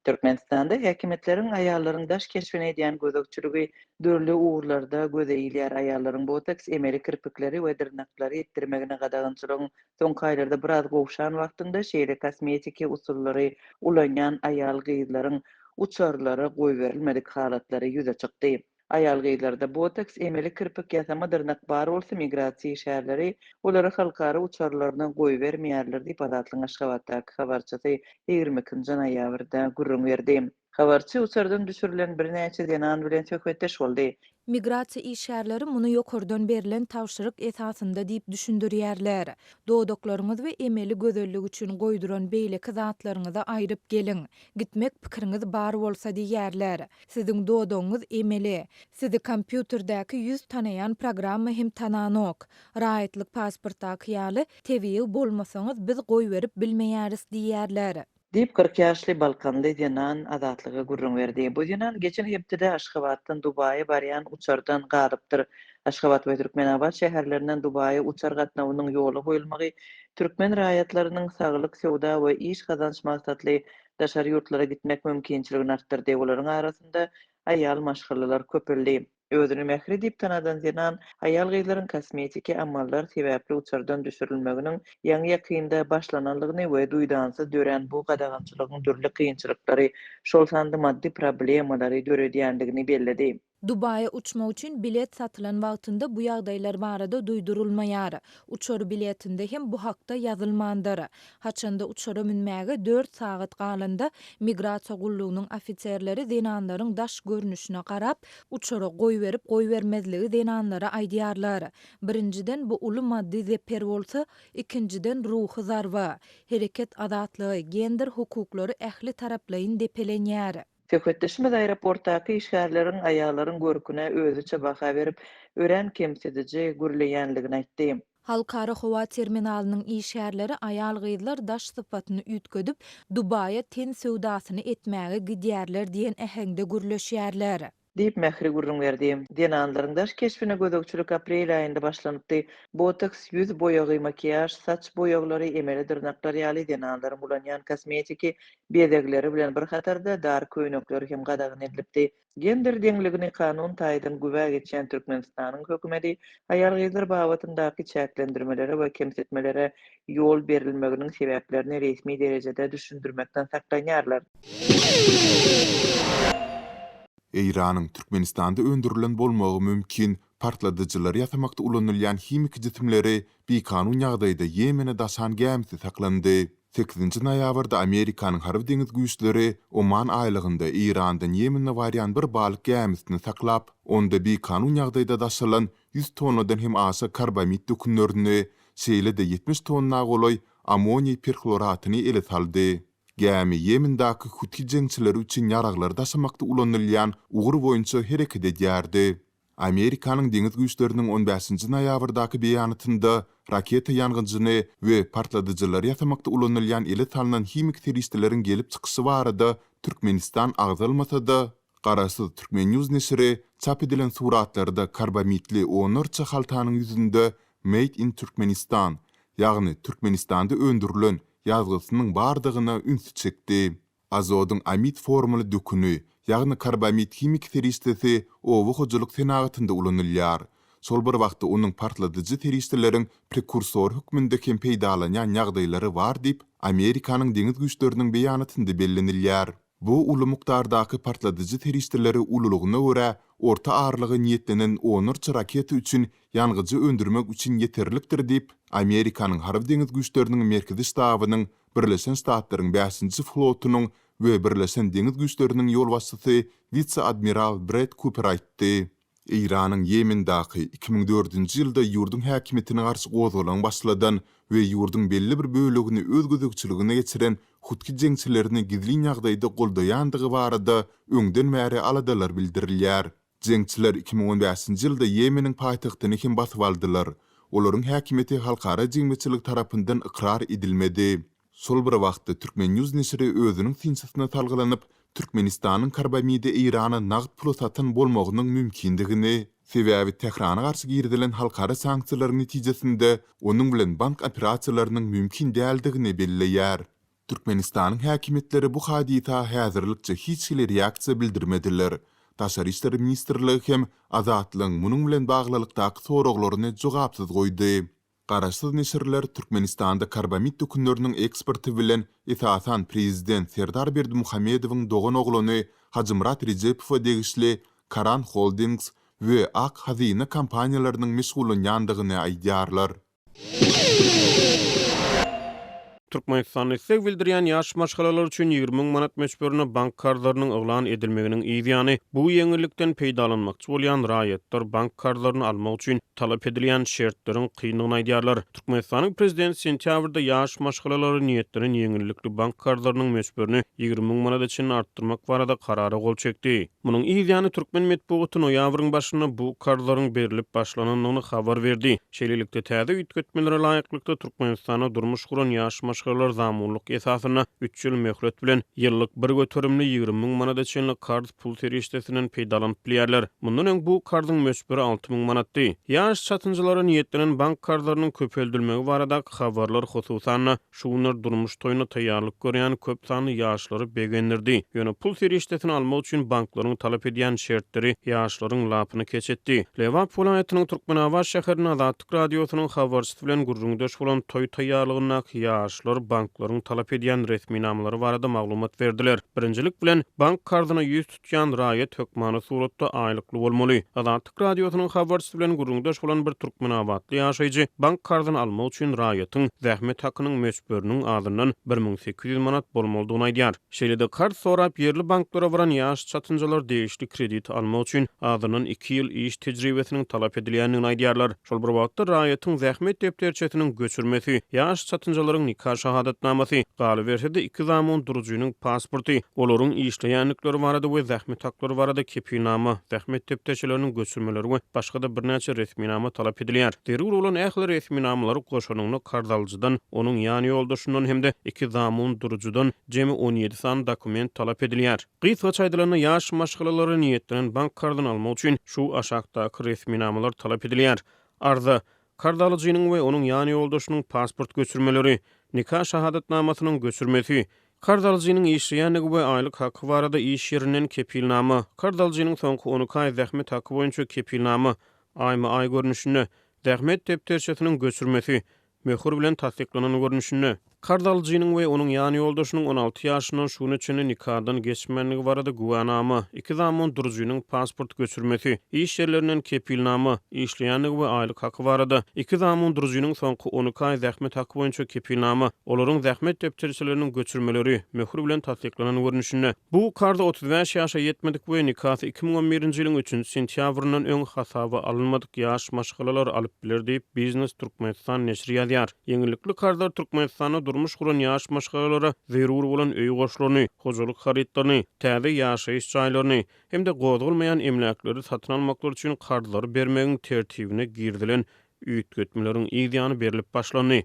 Türkmenistanda häkimiýetleriň aýallaryň daş keşbine edýän gözegçiligi dürli ugurlarda göze ilýär. Aýallaryň botoks, emeli kirpikleri we dyrnaklary etdirmegine gadagançylygyň soňky aýlarda biraz gowşan wagtynda şeýle kosmetiki usullary ulanýan aýal-gyzlaryň uçarlara goýberilmedik halatlary ýüze çykdy. Aýal-gyzlarda botoks, emeli kirpik, ýasama dyrnak bar bolsa, migrasiýa işgärleri olary halkara uçarlaryna goýbermeýärler diýip, Azatlygyň Aşgabatdaky habarçysy 22 nji noýabrda gürrüň berdi. Habarçy uçardan düşürilen birnäçe zenan bilen söhbetdeş boldy. Migrasiýa işgärleri muny ýokardan berlen tabşyryk esasynda diýip düşündirýärler. Dodaklaryňyz we emeli gözellik üçin goýduran beýleki zatlaryňyzy aýryp geliň. Gitmek pikiriňiz bar bolsa diýýärler. Siziň dodagyňyz emeli. Sizi kompýuterdäki ýüz tanaýan programma hem tananok. Raýatlyk pasportdaky ýaly tebigy bolmasaňyz biz goýberip bilmeýäris diýýärler. Diýip, 40 ýaşly balkanly zenan Azatlyga gürrüň berdi. Bu zenan geçen hepdede Aşgabatdan Dubaýa barýan uçardan galypdyr. Aşgabat we Türkmenabat şäherlerinden Dubaýa uçar gatnawynyň ýola goýulmagy türkmen raýatlarynyň saglyk, söwda we iş gazanç maksatly daşary ýurtlara gitmek mümkinçiligini artdyrdy. Olaryň arasynda aýal maşgalalar köpeldi. Özüni Mähri diýip tanadan zenan aýal-gyzlaryň kosmetiki amallar sebäpli uçardan düşürilmeginiň ýaňy-ýakynda başlanandygyny we duýdansyz dörän bu gadagançylygyň dürli kynçylyklary, şol sanda maddy problemalary döredýändigini belledi. Dubaýa uçmak üçin bilet satylan wagtynda bu ýagdaýlar barada duýdurylmaýar. Uçar biletinde hem bu hakda ýazylmandyr. Haçanda uçara münmäge dört sagat galanda, migrasiýa gullugynyň ofiserleri zenanlaryň daş görnüşine garap, uçara goýberip-goýbermezligi zenanlara aýdýarlar. Birinjiden, bu uly maddy zeper bolsa, ikinjiden, ruhy zarba. Hereket azatlygy, gender hukuklary ähli taraplaýyn depelenýär. Söhbetdeşimiz aeroportdaky işgärleriň aýallaryň görküne özüçe baha berip, örän kemsidiji gürleýänligini aýtdy. Halkara howa terminalynyň işgärleri aýal-gyzlar daş sypatyny üýtgedip, Dubaýa ten söwdasyny etmäge gidýärler diýen äheňde gürleşýärler. Diýip, Mähri gürrüň berdi. Zenanlaryň daş keşbine gözegçilik aprel aýynda başlanypdy. Botoks, ýüz boýagy, makiýaž, saç boýaglary, emeli dyrnaklar ýaly zenanlaryň ulanýan kosmetiki bezegleri bilen bir hatarda dar köýnekler hem gadagan edilipdi. Gender deňligini kanun taýdan güwä geçýän Türkmenistanyň hökümeti aýal-gyzlar babatyndaky çäklendirmelere we kemsitmelere ýol berilmeginiň sebäplerini resmi derejede düşündirmekden saklanýarlar. Eýranyň Türkmenistanda öndürilen bolmagy mümkin partladyjylary ýasamakda ulanylýan himiki jisimleri bikanun ýagdaýda Ýemene daşan gämisi saklandy. Sekizinji noýabrda Amerikanyň harby-deňiz güýçleri Oman aýlagynda Eýrandan Ýemene barýan bir balyk gämisini saklap, onda bikanun ýagdaýda daşalan 100 tonnadan hem aşa karbamid dökünlerini, şeýle-de 70 tonna golaý ammoniý perhloratyny ele saldy. Gämi Ýemendäki huthi jeňçileri üçin ýaraglary daşamakda ulanylýan ugur boýunça hereket edýärdi. Amerikanyň deňiz güýçleriniň on bäşinji noýabrdaky beýanatynda raketa ýangyjyny we partladyjylary ýasamakda ulanylýan ele salnan himiki serişdeleriň gelip çykyşy barada Türkmenistan agzalmasa-da, Garaşsyz Turkmen. News neşiri çap edilen suratlarda karbamidli onlarça haltanyň ýüzünde Made in Turkmenistan, ýagny Türkmenistanda öndürilen ýazgysynyň bardygyna ünsi çekdi. Azodyň amid formaly döküni, ýagny karbamid himiki serişdesi oba hojalyk senagatynda ulanylýar. Şol bir wagtda onuň partladyjy serişdeleriň prekursory hökmünde hem peýdalanýan ýagdaýlary bar diýip, Amerikanyň deňiz güýçleriniň beýanatynda bellenilýär. Bu uly mukdardaky partladyjy serişdeleri ululygyna görä orta aralyga niýetlenen onlarça raketa üçin ýangyjy öndürmek üçin ýeterlikdir diýip, Amerikanyň Harby-deňiz güýçleriniň Merkezi ştabynyň Birleşen Ştatlaryň bäşinji flotunyň we Birleşen deňiz güýçleriniň ýolbaşçysy wise-admiral Bred Kuper aýtdy. Eýranyň Ýemendäki 2004-nji ýylda ýurduň häkimiýetine garşy gozgalaň başladan we ýurduň belli bir bölegini öz gözegçiligine geçiren hutgi jeňçilerini gizlin ýagdaýda goldaýandygy barada öňden bäri aladalar bildirilýär. Jeňçiler 2015-nji ýylda Ýemeniň paýtagtyny hem basyp aldylar. Olaryň häkimiýeti halkara jemgyýetçiligi tarapyndan ykrar edilmedi. Şol bir wagtda, Turkmen. News neşiri özüniň synçysyna salgylanyp, Türkmenistanyň karbamidi Eýrana nagt pula satan bolmagynyň mümkindigini, sebäbi Tährana garşy girizilen halkara sanksiýalaryň netijesinde onuň bilen bank operasiýalarynyň mümkin däldigini belleýär. Türkmenistanyň häkimiýetleri bu hadysa häzirlikçe hiç hili reaksiýa bildirmediler. Daşary işler ministrligi hem Azatlygyň munuň bilen baglylykdaky soraglaryny jogapsyz goýdy. Garaşsyz neşirler Türkmenistanda karbamid dökünleriniň eksporty bilen esasan prezident Serdar Berdimuhamedowyň doganoglany Hajymyrat Rejepowa degişli Karan Holdings we Ak Hazyna kompaniýalarynyň meşgullanýandygyny aýdýarlar. Türkmenistanda isleg bildirýän ýaş maşgalalar üçin 20 müň manat möçberinde bank karzlarynyň yglan edilmeginiň yz ýany, bu ýeňillikden peýdalanmakçy bolýan raýatlar bank karzlaryny almak üçin talap edilýän şertleriň kyndygyny aýdýarlar. Türkmenistanyň Prezidenti sentýabrda ýaş maşgalalara niýetlenen ýeňillikli bank karzlarynyň möçberini 20 müň manada çenli artdyrmak barada Karara gol çekdi. Munuň yz ýany türkmen metbugaty noýabryň başynda bu karzlaryň berlip başlanandygyny habar berdi. Şeýlelikde, täze üýtgetmelere laýyklykda, Türkmenistanda durmuş guran ýaş maşgalalar zamunlyk esasynda üç ýyl möhlet bilen ýyllyk bir göterimli 20 müň manada çenli karz pul serişdesinden peýdalanyp bilýärler. Mundan öň bu karzyň möçberi 6000 manatdy. Ýaş çatynjalara niýetlenen bank karzlarynyň köpeldilmegi baradaky habarlar, hususan-da, Şu günler durmuş toýuna taýýarlyk görýän köp sanly ýaşlary begendirdi. Ýöne pul serişdesini almak üçin banklaryň talap edýän şertleri ýaşlaryň lapyny keç etdi. Lebap welaýatynyň Türkmenabat şäherinde Azatlyk Radiosynyň habarçysy bilen gürrüňdeş bolan toý taýýarlygyndaky ýaşlar banklaryň talap edýän resminamalary barada maglumat berdiler. Birinjilik bilen, bank karzyna 100 tutýan raýat hökmany suratda aýlykly bolmaly. Azatlyk Radiosynyň habarçysy bilen gürrüňdeş bolan bir türkmenabatly ýaşaýjy bank karzyny almak üçin raýatyň zähmet hakynyň möçberiniň azyndan 1800 manat bolmalydygyny aýdýar. Şeýle-de karz sorap ýerli banklara baran ýaş çatynjalar degişli krediti almak üçin azyndan iki ýyl iş tejribesiniň talap edilýändigini aýdýarlar. Şol bir wagtda, raýatyň zähmet depderçesiniň göçürmesi, ýaş çatynjalaryň nika şahadatnamasy, galyberse-de iki zamun durujynyň pasporty, olaryň işleýändikleri barada we zähmet haklary barada kepilnama, zähmet depderçeleriniň göçürmeleri we başga-da birnäçe resminama talap edilýär. Zerur bolan ähli resminamalary goşanyňda karz alyjydan, onuň ýan ýoldaşyndan hem-de iki zamun durujydan jemi 17 sany dokument talap edilýär. Gysgaça aýdylanda, ýaş maşgalalara niýetlenen bank karzyny almak üçin şu aşakdaky resminamalar talap edilýär, arza, karz alyjynyň we onuň ýan ýoldaşynyň pasport göçürmeleri, nika şahadatnamasynyň göçürmesi, karz alyjynyň işleýändigi we aýlyk haky barada iş ýerinden kepilnama, karz alyjynyň soňky 12 aý zähmet haky boýunça kepilnama, aýma-aý görnüşinde, zähmet depderçesiniň göçürmesi, möhür bilen tassyklanan görnüşinde. Karz alyjynyň we onuň ýan ýoldaşynyň 16 ýaşyndan şu güne çenli nikadan geçmänligi barada güwänama, iki zamun durujynyň pasport göçürmesi, iş ýerlerinden kepilnama, işleýändigi we aýlyk haky barada, iki zamun durujynyň soňky 12 aý zähmet haky boýunça kepilnama, olaryň zähmet depderçeleriniň göçürmeleri, möhür bilen tassyklanan görnüşinde. Bu karzy 35 ýaşa ýetmedik we nikasy 2011-nji ýylyň üçünji sentýabryndan öň hasaba alynmadyk ýaş maşgalalar alyp biler diýip, Biznes Türkmenistan neşiri ýazýar. Ýeňillikli karzlar Türkmenistanda durmuş guran ýaş maşgalalara zerur bolan öý goşlaryny, hojalyk harytlaryny, täze ýaşaýyş jaýlaryny hem-de gozgalmaýan emläkleri satyn almaklary üçin karzlary bermegiň tertibine girizilen üýtgetmeleriň yz ýany berlip başlandy.